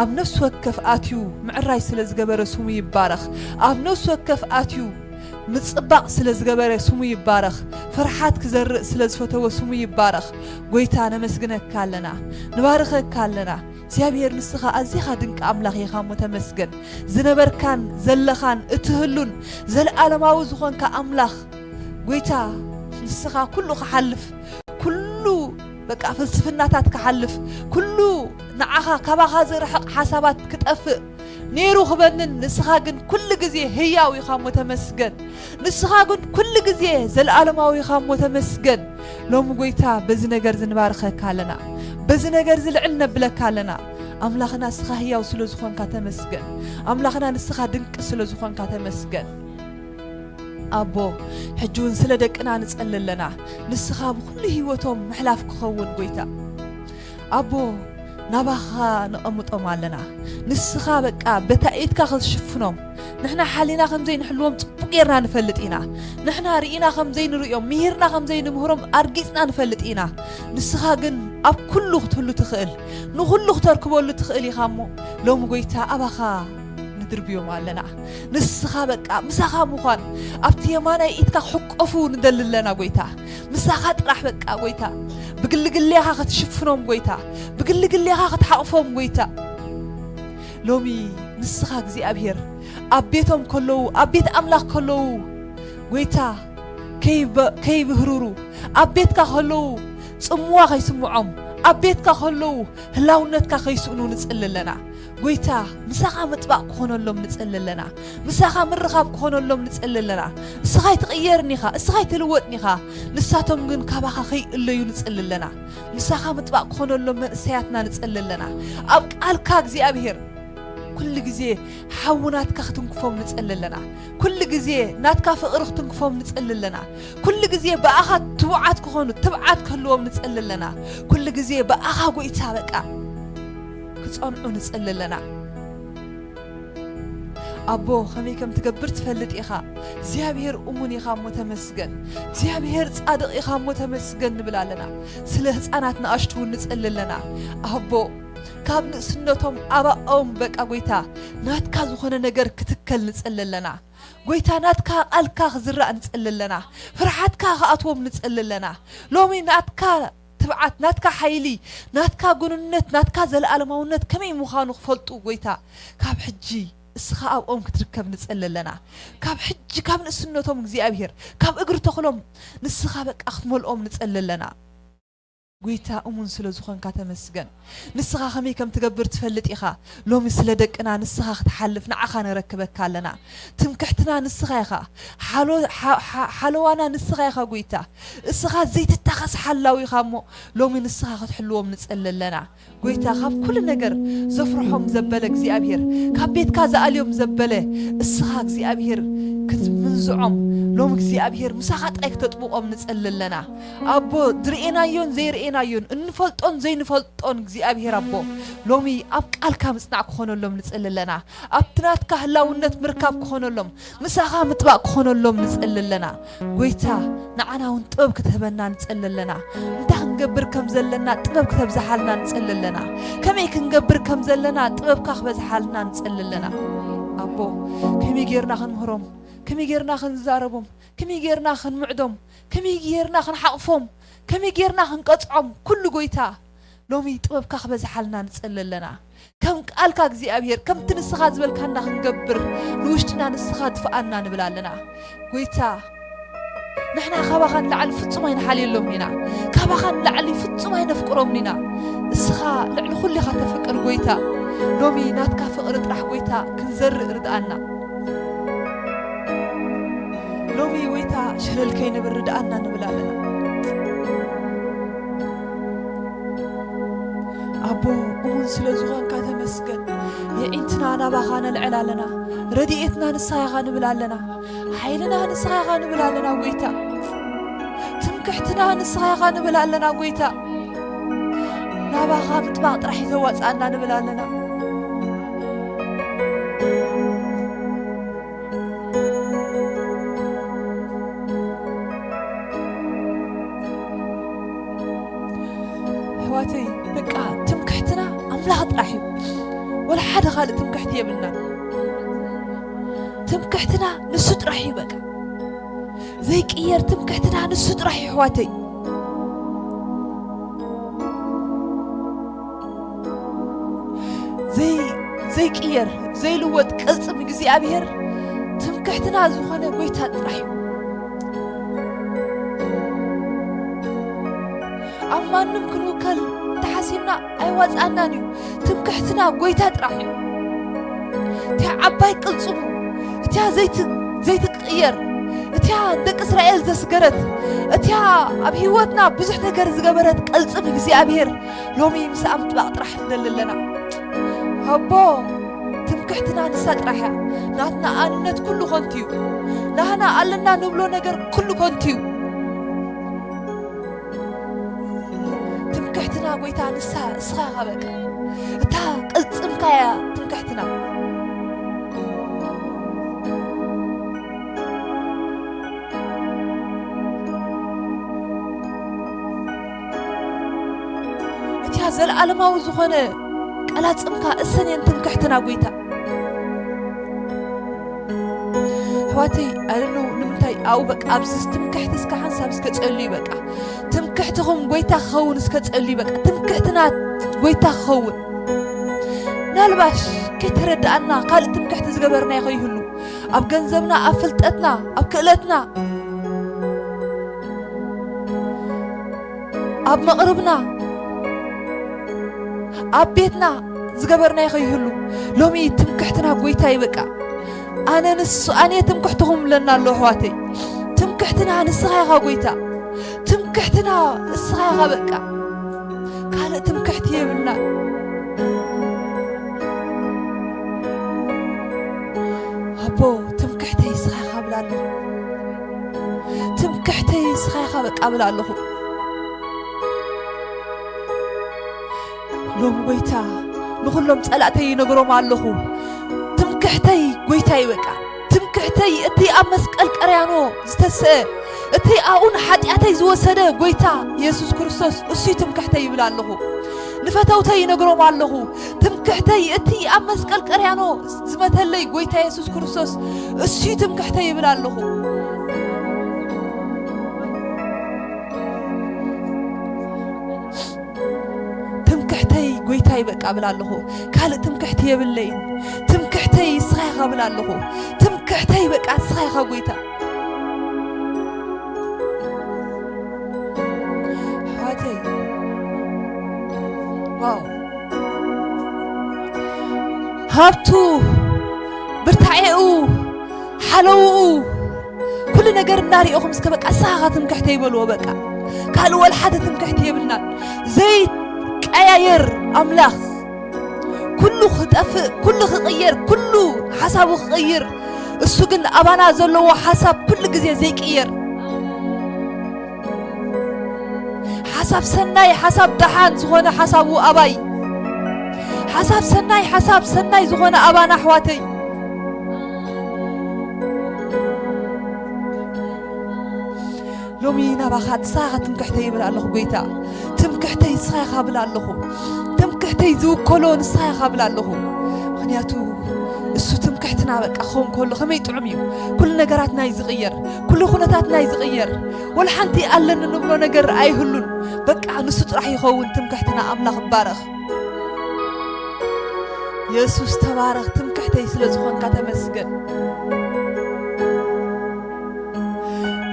ኣብ ነፍሲ ወከፍ ኣትዩ ምዕራይ ስለ ዝገበረ ስሙ ይባረኽ። ኣብ ነፍሲ ወከፍ ኣትዩ ምጽባቕ ስለ ዝገበረ ስሙ ይባረኽ። ፍርሓት ክዘርእ ስለ ዝፈተወ ስሙ ይባረኽ። ጐይታ ነመስግነካ ኣለና፣ ንባርኸካ ኣለና። እግዚኣብሔር ንስኻ ኣዚኻ ድንቂ ኣምላኽ ኢኻ እሞ ተመስገን። ዝነበርካን ዘለኻን እትህሉን ዘለኣለማዊ ዝኾንካ ኣምላኽ ጐይታ ንስኻ ኩሉ ክሓልፍ፣ ኩሉ በቃ ፍልስፍናታት ክሓልፍ፣ ኩሉ ንዓኻ ካባኻ ዝርሕቕ ሓሳባት ክጠፍእ ነይሩ ክበንን፣ ንስኻ ግን ኩሉ ግዜ ህያው ኢኻ እሞ ተመስገን። ንስኻ ግን ኩሉ ግዜ ዘለኣለማዊ ኢኻ እሞ ተመስገን። ሎሚ ጐይታ በዚ ነገር እዚ ንባርኸካ ኣለና፣ በዚ ነገር እዚ ልዕል ነብለካ ኣለና። ኣምላኽና ንስኻ ህያው ስለ ዝኾንካ ተመስገን። ኣምላኽና ንስኻ ድንቂ ስለ ዝኾንካ ተመስገን። ኣቦ፣ ሕጂ እውን ስለ ደቅና ንጸሊ ኣለና። ንስኻ ብኹሉ ህይወቶም ምሕላፍ ክኸውን ጐይታ። ኣቦ፣ ናባኻ ነቐምጦም ኣለና። ንስኻ በቃ በታ ኢድካ ክትሽፍኖም። ንሕና ሓሊና ከም ዘይንሕልዎም ጽቡቕ ጌርና ንፈልጥ ኢና። ንሕና ርኢና ከም ዘይንርእዮም፣ ምሂርና ከም ዘይንምህሮም ኣርጊጽና ንፈልጥ ኢና። ንስኻ ግን ኣብ ኩሉ ክትህሉ ትኽእል፣ ንኹሉ ክተርክበሉ ትኽእል ኢኻ እሞ፣ ሎሚ ጐይታ ኣባኻ ንድርብዮም ኣለና። ንስኻ በቃ ምሳኻ ምዃን፣ ኣብቲ የማናይ ኢድካ ክሕቆፉ ንደሊ ኣለና ጐይታ። ምሳኻ ጥራሕ በቃ ጐይታ፣ ብግልግሌኻ ክትሽፍኖም ጐይታ፣ ብግልግሌኻ ክትሓቕፎም ጐይታ። ሎሚ ንስኻ እግዚኣብሔር ኣብ ቤቶም ከለዉ፣ ኣብ ቤት ኣምላኽ ከለዉ ጐይታ ከይበ-፣ ከይብህርሩ፣ ኣብ ቤትካ ከለዉ ጽምዋ ከይስምዖም፣ ኣብ ቤትካ ከለዉ ህላውነትካ ከይስእኑ ንጽሊ ኣለና። ጐይታ፣ ምሳኻ ምጥባቕ ክኾነሎም ንጽሊ ኣለና። ምሳኻ ምርኻብ ክኾነሎም ንጽሊ ኣለና። እስኻ ኣይትቕየርን ኢኻ፣ እስኻ ኣይትልወጥን ኢኻ። ንሳቶም ግን ካባኻ ከይእለዩ ንጽሊ ኣለና። ምሳኻ ምጥባቕ ክኾነሎም መንእሰያትና ንጽሊ ኣለና። ኣብ ቃልካ እግዚኣብሔር ኩሉ ግዜ ሓዊ ናትካ ክትንክፎም ንጽሊ ኣለና። ኩሉ ግዜ ናትካ ፍቕሪ ክትንክፎም ንጽሊ ኣለና። ኩሉ ግዜ ብኣኻ ትቡዓት ክኾኑ፣ ትብዓት ክህልዎም ንጽሊ ኣለና። ኩሉ ግዜ ብኣኻ ጐይታ በቃ ክጸንዑ ንጽሊ ኣለና። ኣቦ፣ ከመይ ከም ትገብር ትፈልጥ ኢኻ። እግዚኣብሔር እሙን ኢኻ እሞ ተመስገን። እግዚኣብሔር ጻድቕ ኢኻ እሞ ተመስገን ንብል ኣለና። ስለ ህጻናት ንኣሽቱ እውን ንጽሊ ኣለና። ኣቦ፣ ካብ ንእስነቶም ኣባኦም በቃ ጐይታ ናትካ ዝኾነ ነገር ክትከል ንጽሊ ኣለና። ጐይታ ናትካ ቃልካ ክዝራእ ንጽሊ ኣለና። ፍርሓትካ ክኣትዎም ንጽሊ ኣለና። ሎሚ ናትካ ትብዓት፣ ናትካ ሓይሊ፣ ናትካ ግኑነት፣ ናትካ ዘለኣለማውነት ከመይ ምዃኑ ክፈልጡ ጐይታ ካብ ሕጂ እስኻ ኣብኦም ክትርከብ ንጸሊ ኣለና። ካብ ሕጂ፣ ካብ ንእስነቶም እግዚኣብሔር፣ ካብ እግሪ ተኽሎም ንስኻ በቃ ክትመልኦም ንጸሊ ኣለና። ጎይታ እሙን ስለ ዝኾንካ ተመስገን። ንስኻ ከመይ ከም ትገብር ትፈልጥ ኢኻ። ሎሚ ስለ ደቅና ንስኻ ክትሓልፍ ንዓኻ ነረክበካ ኣለና። ትምክሕትና ንስኻ ኢኻ። ሓሎ-፣ ሓ-፣ ሓ-፣ ሓለዋና ንስኻ ኢኻ ጎይታ። እስኻ ዘይትታኸስ ሓላዊ ኢኻ እሞ ሎሚ ንስኻ ክትሕልዎም ንጸሊ ኣለና። ጎይታ ካብ ኩሉ ነገር ዘፍርሖም ዘበለ እግዚኣብሔር፣ ካብ ቤትካ ዝኣልዮም ዘበለ እስኻ እግዚኣብሔር ክትምንዝዖም ሎም እግዚኣብሔር ምሳኻ ጥራይ ክተጥብቖም ንጸሊ ኣለና። ኣቦ ዝርእናዮን ዘይርእናዮን እንፈልጦን ዘይንፈልጦን እግዚኣብሔር ኣቦ ሎሚ ኣብ ቃልካ ምጽናዕ ክኾነሎም ንጸሊ ኣለና። ኣብቲ ናትካ ህላውነት ምርካብ ክኾነሎም ምሳኻ ምጥባቕ ክኾነሎም ንጸሊ ኣለና። ጎይታ ንዓና እውን ጥበብ ክትህበና ንጸሊ ኣለና። እንታይ ክንገብር ከም ዘለና ጥበብ ክተብዝሓልና ንጸሊ ኣለና። ከመይ ክንገብር ከም ዘለና ጥበብካ ክበዝሓልና ንጸሊ ኣለና። ኣቦ ከመይ ጌርና ክንምህሮም፣ ከመይ ጌርና ክንዛረቦም፣ ከመይ ጌርና ክንምዕዶም፣ ከመይ ጌርና ክንሓቕፎም፣ ከመይ ጌርና ክንቀጽዖም ኩሉ ጎይታ ሎሚ ጥበብካ ክበዝሓልና ንጸሊ ኣለና። ከም ቃልካ እግዚኣብሔር ከምቲ ንስኻ ዝበልካና ክንገብር ንውሽጥና ንስኻ ድፍኣና ንብል ኣለና። ጎይታ ንሕና ካባኻ ንላዕሊ ፍጹም ኣይንሓልየሎም ኢና። ካባኻ ንላዕሊ ፍጹም ኣይነፍቅሮምን ኢና። እስኻ ልዕሊ ኩሉ ኢኻ ተፍቅር ጎይታ። ሎሚ ናትካ ፍቕሪ ጥራሕ ጎይታ ክንዘርእ ርድኣና። ሎሚ ጎይታ ሸለል ከይንብል ርድኣና ንብል ኣለና። ኣቦ እሙን ስለ ዝኾንካ ተመስገን። የዒንትና ናባኻ ነልዕል ኣለና። ረድኤትና ንስኻ ኢኻ ንብል ኣለና። ሓይልና ንስኻ ኢኻ ንብል ኣለና ጎይታ። ትምክሕትና ንስኻ ኢኻ ንብል ኣለና ጎይታ። ናባኻ ምጥባቕ ጥራሕ እዩ ዘዋጽኣና ንብል ኣለና። ኣሕዋተይ በቃ ትምክሕትና ኣምላኽ ጥራሕ እዩ። ወላ ሓደ ካልእ ትምክሕቲ የብልና። ትምክሕትና ንሱ ጥራሕ እዩ በቃ። ዘይቅየር ትምክሕትና ንሱ ጥራሕ እዩ ኣሕዋተይ። ዘይ-፣ ዘይቅየር፣ ዘይልወጥ ቅልጽም እግዚኣብሔር ትምክሕትና ዝኾነ ጎይታ ጥራሕ እዩ። ኣብ ማንም ክንውከል እንተሓሲብና ኣይዋጽኣናን እዩ። ትምክሕትና ጎይታ ጥራሕ እዩ። እቲያ ዓባይ ቅልጽሙ፣ እቲያ ዘይት-፣ ዘይትቅየር፣ እቲያ ደቂ እስራኤል ዘስገረት፣ እቲያ ኣብ ህይወትና ብዙሕ ነገር ዝገበረት ቅልጽም እግዚኣብሔር ሎሚ ምስኣ ምጥባቕ ጥራሕ ንደሊ ኣለና። ኣቦ ትምክሕትና ንሳ ጥራሕ እያ። ናትና ኣንነት ኩሉ ከንቱ እዩ። ናህና ኣለና ንብሎ ነገር ኩሉ ከንቱ እዩ። ትምክሕትና ጎይታ ንሳ እስኻ ኢኻ በቃ። እታ ቅልጽምካ እያ ትምክሕትና። እቲያ ዘለዓለማዊ ዝኾነ ቀላጽምካ እሰን እየን ትምክሕትና ጎይታ። ኣሕዋተይ ኣልኑ ንምንታይ ኣብኡ በቃ ኣብዚ ትምክሕቲ እስከ ሓንሳብ እስከ ጸልዩ በቃ። ትምክሕትኹም ጎይታ ክኸውን እስከ ጸልዩ በቃ። ትምክሕትና ጎይታ ክኸውን። ምናልባሽ ከይተረድኣና ካልእ ትምክሕቲ ዝገበርናዮ ከይህሉ፣ ኣብ ገንዘብና፣ ኣብ ፍልጠትና፣ ኣብ ክእለትና፣ ኣብ መቕርብና፣ ኣብ ቤትና ዝገበርናዮ ከይህሉ፣ ሎሚ ትምክሕትና ጎይታ እዩ በቃ። ኣነ ንሱ፣ ኣነ ትምክሕትኹም እብለና ኣሎ ኣሕዋተይ። ትምክሕትና ንስኻ ኢኻ ጎይታ። ትምክሕትና ንስኻ ኢኻ በቃ። ካልእ ትምክሕቲ የብልና። ኣቦ ትምክሕተይ ንስኻ ኢኻ እብል ኣለኹ። ትምክሕተይ ንስኻ ኢኻ በቃ እብል ኣለኹ። ሎም ጎይታ ንኹሎም ጸላእተይ ይነግሮም ኣለኹ። ትምክሕተይ ጎይታ እዩ በቃ። ትምክሕተይ እቲ ኣብ መስቀል ቀርያኖ ዝተስአ፣ እቲ ኣብኡ ንሓጢኣተይ ዝወሰደ ጎይታ የሱስ ክርስቶስ እሱ እዩ ትምክሕተይ ይብል ኣለኹ። ንፈተውተይ ይነግሮም ኣለኹ። ትምክሕተይ እቲ ኣብ መስቀል ቀርያኖ ዝመተለይ ጎይታ የሱስ ክርስቶስ እሱ እዩ ትምክሕተይ ይብል ኣለኹ። ትምክሕተይ ጎይታ በቃ እብል ኣለኹ። ካልእ ትምክሕቲ የብለይን። ትምክሕተይ ንስኻ ኢኻ እብል ኣለኹ። ትምክሕተይ በቃ ንስኻ ኢኻ ጎይታ። ኣሕዋተይ፣ ዋው። ሃብቱ፣ ብርታዔኡ፣ ሓለውኡ፣ ኩሉ ነገር እናሪኦኹም እስከ በቃ ንስኻ ኢኻ ትምክሕተይ በልዎ። በቃ ካልእ ወላ ሓደ ትምክሕቲ የብልናን። ዘይቀያየር ኣምላኽ፣ ኩሉ ክጠፍእ፣ ኩሉ ክቕየር፣ ኩሉ ሓሳቡ ክቕይር፣ እሱ ግን ኣባና ዘለዎ ሓሳብ ኩሉ ግዜ ዘይቅየር። ሓሳብ ሰናይ፣ ሓሳብ ደሓን ዝኾነ ሓሳቡ ኣባይ። ሓሳብ ሰናይ፣ ሓሳብ ሰናይ ዝኾነ ኣባና ኣሕዋተይ። ሎሚ ናባኻ ንስኻ ኢኻ ትምክሕተይ ይብል ኣለኹ ጎይታ። ትምክሕተይ ንስኻ ኢኻ ብል ኣለኹ። ትምክሕተይ ዝውከሎ ንስኻ ኢኻ ብል ኣለኹ። ምኽንያቱ እሱ ትምክሕትና በቃ ክኸውን ከሎ ከመይ ጥዑም እዩ። ኩሉ ነገራትና እዩ ዝቕየር። ኩሉ ኩነታትና እዩ ዝቕየር። ወላ ሓንቲ ኣለኒ ንብሎ ነገር ኣይህሉን። በቃ ንሱ ጥራሕ ይኸውን ትምክሕትና። ኣምላኽ ይባረኽ። የሱስ ተባረኽ። ትምክሕተይ ስለ ዝኾንካ ተመስገን።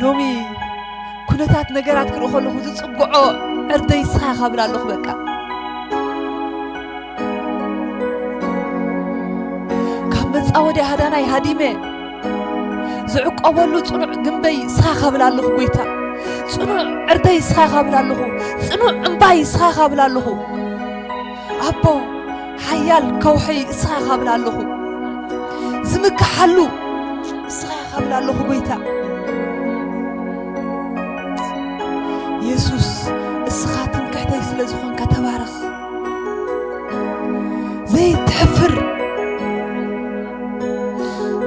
ሎሚ ኩነታት ነገራት ክርኢ ከለኹ ዝጽግዖ ዕርደይ ንስኻ ኢኻ ብል ኣለኹ። በቃ ካብ መጻወድያ ሃዳናይ ሃዲመ ዝዕቆበሉ ጽኑዕ ግንበይ ንስኻ ኢኻ ብል ኣለኹ ጎይታ። ጽኑዕ ዕርደይ ንስኻ ኢኻ ብል ኣለኹ። ጽኑዕ እምባይ ንስኻ ኢኻ ብል ኣለኹ። ኣቦ ሓያል ከውሒ ንስኻ ኢኻ ብል ኣለኹ። ዝምክሓሉ ንስኻ ኢኻ ብል ኣለኹ ጎይታ። የሱስ፣ እስኻ ትምክሕተይ ስለ ዝኾንካ ተባረኽ። ዘይትሕፍር፣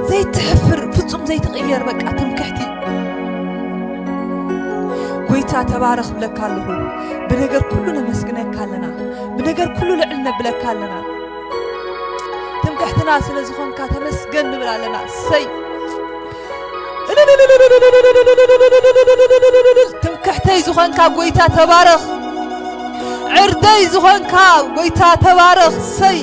ዘይትሕፍር፣ ፍጹም ዘይትቕየር በቃ ትምክሕቲ። ጎይታ ተባረኽ ብለካ ኣለኹ። ብነገር ኩሉ ነመስግነካ ኣለና። ብነገር ኩሉ ልዕል ነብለካ ኣለና። ትምክሕትና ስለ ዝኾንካ ተመስገን ንብል ኣለና። እሰይ። ትምክሕተይ ዝኾንካ ጎይታ ተባረኽ። ዕርደይ ዝኾንካ ጎይታ ተባረኽ። እሰይ።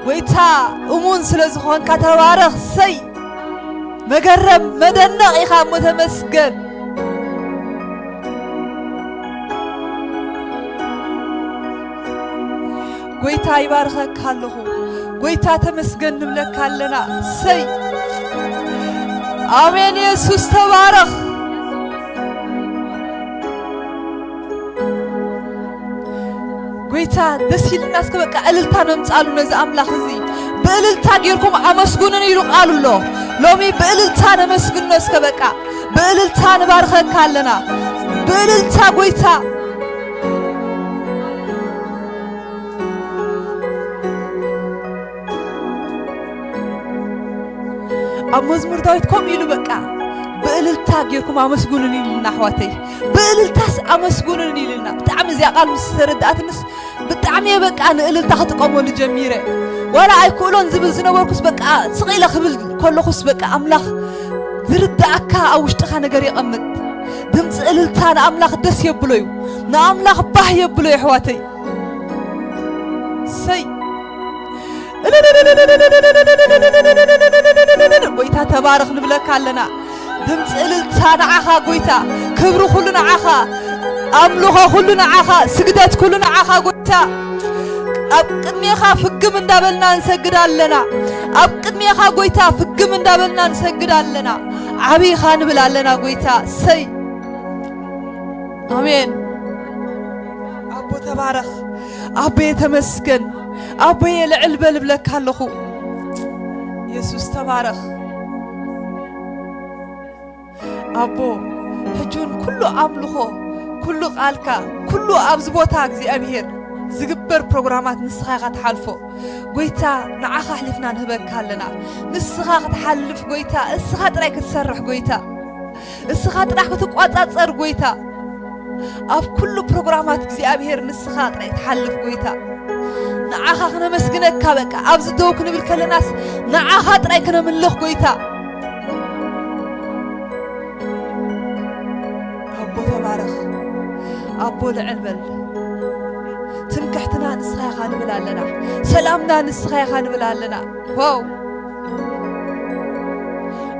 ጎይታ እሙን ስለ ዝኾንካ ተባረኽ። እሰይ። መገረም መደነቕ ኢኻ እሞ ተመስገን። ጎይታ ይባርኸካ ኣለኹ። ጎይታ ተመስገን ንብለካ ኣለና። እሰይ። ኣሜን። የሱስ ተባረኽ። ጎይታ ደስ ኢልና እስከ በቃ እልልታ ነምጻሉ ነዚ ኣምላኽ እዚ። ብእልልታ ጌርኩም ኣመስግኑን ኢሉ ቃሉ ኣሎ። ሎሚ ብእልልታ ነመስግኖ እስከ በቃ። ብእልልታ ንባርኸካ ኣለና። ብእልልታ ጎይታ። ኣብ መዝሙር ዳዊት ከምኡ ኢሉ በቃ ብእልልታ ጌርኩም ኣመስግኑን ኢልና ኣሕዋተይ። ብእልልታስ ኣመስግኑን ኢልና። ብጣዕሚ እዚኣ ቃል ምስ ተረድኣትንስ ብጣዕሚ እየ በቃ ንእልልታ ክጥቀመሉ ጀሚረ። ዋላ ኣይክእሎን ዝብል ዝነበርኩስ በቃ ስቕ ኢለ ክብል ከለኹስ በቃ ኣምላኽ ዝርድኣካ ኣብ ውሽጥኻ ነገር የቐምጥ። ድምፂ እልልታ ንኣምላኽ ደስ የብሎ እዩ። ንኣምላኽ ባህ የብሎ እዩ ኣሕዋተይ። ሰይ ጎይታ ተባረኽ ንብለካ ኣለና። ድምፂ እልልታ ንዓኻ ጎይታ፣ ክብሪ ኩሉ ንዓኻ፣ ኣምልኾ ኩሉ ንዓኻ፣ ስግደት ኩሉ ንዓኻ ጎይታ። ኣብ ቅድሜኻ ፍግም እንዳበልና ንሰግድ ኣለና። ኣብ ቅድሜኻ ጎይታ ፍግም እንዳበልና ንሰግድ ኣለና። ዓብይኻ ንብል ኣለና ጎይታ። ሰይ ኣሜን። ኣቦ ተባረኽ። ኣቦየ ተመስገን። ኣቦየ ልዕል በል እብለካ ኣለኹ። የሱስ ተባረኽ። ኣቦ ሕጂ እውን ኩሉ ኣምልኾ፣ ኩሉ ቃልካ፣ ኩሉ ኣብዚ ቦታ እግዚኣብሄር ዝግበር ፕሮግራማት ንስኻ ኢኻ ትሓልፎ። ጎይታ ንዓኻ ኣሕሊፍና ንህበካ ኣለና። ንስኻ ክትሓልፍ ጎይታ፣ እስኻ ጥራይ ክትሰርሕ ጎይታ። እስኻ ጥራሕ ክትቋጻጸር ጎይታ። ኣብ ኩሉ ፕሮግራማት እግዚኣብሄር ንስኻ ጥራይ ትሓልፍ ጎይታ። ንዓኻ ክነመስግነካ በቃ ኣብዚ ደው ክንብል ከለናስ ንዓኻ ጥራይ ክነምልኽ ጎይታ። ኣቦ ተባረኽ። ኣቦ ልዕል በል። ትምክሕትና ንስኻ ኢኻ ንብል ኣለና። ሰላምና ንስኻ ኢኻ ንብል ኣለና። ዋው!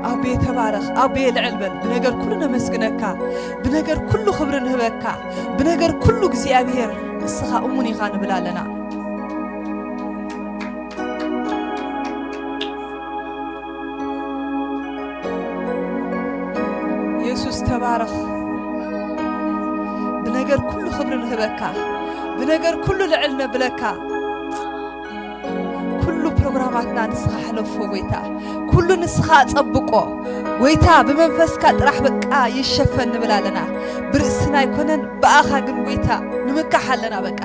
ኣቦየ ተባረኽ። ኣቦየ ልዕል በል። ብነገር ኩሉ ነመስግነካ። ብነገር ኩሉ ክብሪ ንህበካ። ብነገር ኩሉ እግዚኣብሔር ንስኻ እሙን ኢኻ ንብል ኣለና። የሱስ ተባረኽ። ብነገር ኩሉ ክብሪ ንህበካ። ብነገር ኩሉ ልዕል ነብለካ። ኩሉ ፕሮግራማትና ንስኻ ሕለፎ ጎይታ። ኩሉ ንስኻ ጸብቆ ጎይታ። ብመንፈስካ ጥራሕ በቃ ይሸፈን ንብል ኣለና። ብርእስና ኣይኮነን ብኣኻ ግን ጎይታ ንምካሕ ኣለና በቃ።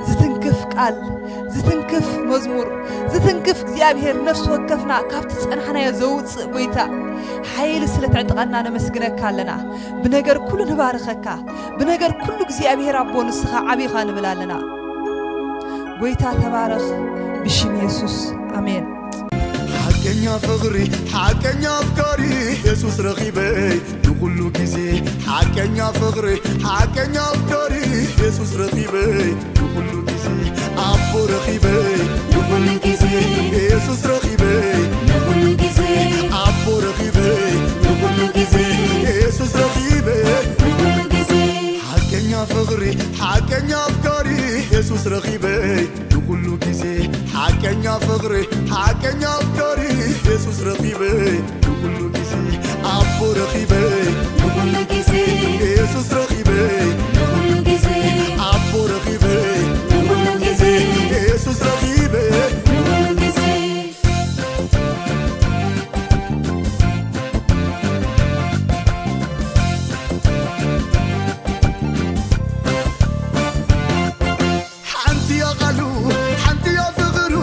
ዝትንክፍ ቃል፣ ዝትንክፍ መዝሙር፣ ዝትንክፍ እግዚኣብሔር ነፍሲ ወከፍና ካብቲ ጸናሕናዮ ዘውጽእ ጎይታ ሓይሊ ስለ ተዕጥቀና ነመስግነካ ኣለና። ብነገር ኩሉ ንባርኸካ። ብነገር ኩሉ እግዚኣብሔር ኣቦ ንስኻ ዓቢኻ ንብል ኣለና። ጎይታ ተባረኽ ብሽም የሱስ ኣሜን። ሓቀኛ ፍቕሪ ሓቀኛ ኣፍቃሪ የሱስ ረኺበይ ንኹሉ ግዜ ሓቀኛ ፍቕሪ ሓቀኛ ኣፍቃሪ የሱስ ረኺበይ ንኹሉ ግዜ ኣቦ ረኺበይ ንኹሉ ግዜ የሱስ ረኺበይ ንኹሉ ግዜ ኣቦ ረኺበይ ንኹሉ ግዜ የሱስ ረኺበይ ንኹሉ ግዜ ሓቀኛ ፍቕሪ ሓቀኛ ኣፍቃሪ የሱስ ረኺበይ ንኹሉ ግዜ ሓቀኛ ፍቕሪ ሓቀኛ ኣፍቃሪ የሱስ ረኺበይ ንኹሉ ግዜ ኣቦ ረኺበይ ንኹሉ ግዜ የሱስ ረኺበይ ንኹሉ ግዜ ኣቦ ረኺበይ ንኹሉ ግዜ የሱስ ረኺበይ ንኹሉ ግዜ ሓንቲ እያ ቃሉ ሓንቲ እያ ፍቕሩ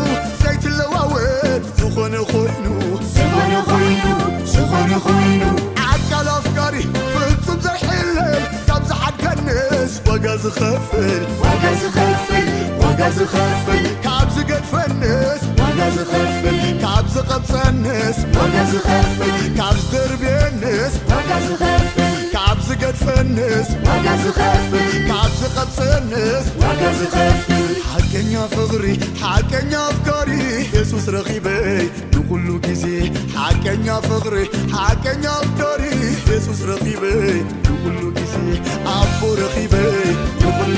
ዘይትለዋወጥ ዝኾነ ኮይኑ ዝኾነ ኮይኑ ዝኾነ ኮይኑ ኣካል ኣፍቃሪ ፍጹም ዘይሕለል ካብ ዝሓድገንስ ዋጋ ዝኸፍል ዋጋ ዝኸፍል ዋጋ ዝኸፍል ካብ ዝገድፈንስ ዋጋ ዝኸፍል ካብ ዝቐብጸንስ ዋጋ ዝኸፍል ካብ ዝደርብየንስ ዋጋ ዝኸፍል ካብ ዝገድፈንስ ዋጋ ዝኸፍል ካብ ዝቐብጸንስ ዋጋ ዝኸፍል ሓቀኛ ፍቕሪ ሓቀኛ ኣፍቃሪ የሱስ ረኺበይ ንኹሉ ግዜ ሓቀኛ ፍቕሪ ሓቀኛ ኣፍቃሪ የሱስ ረኺበይ ንኹሉ ግዜ ኣቦ ረኺበይ ንኹሉ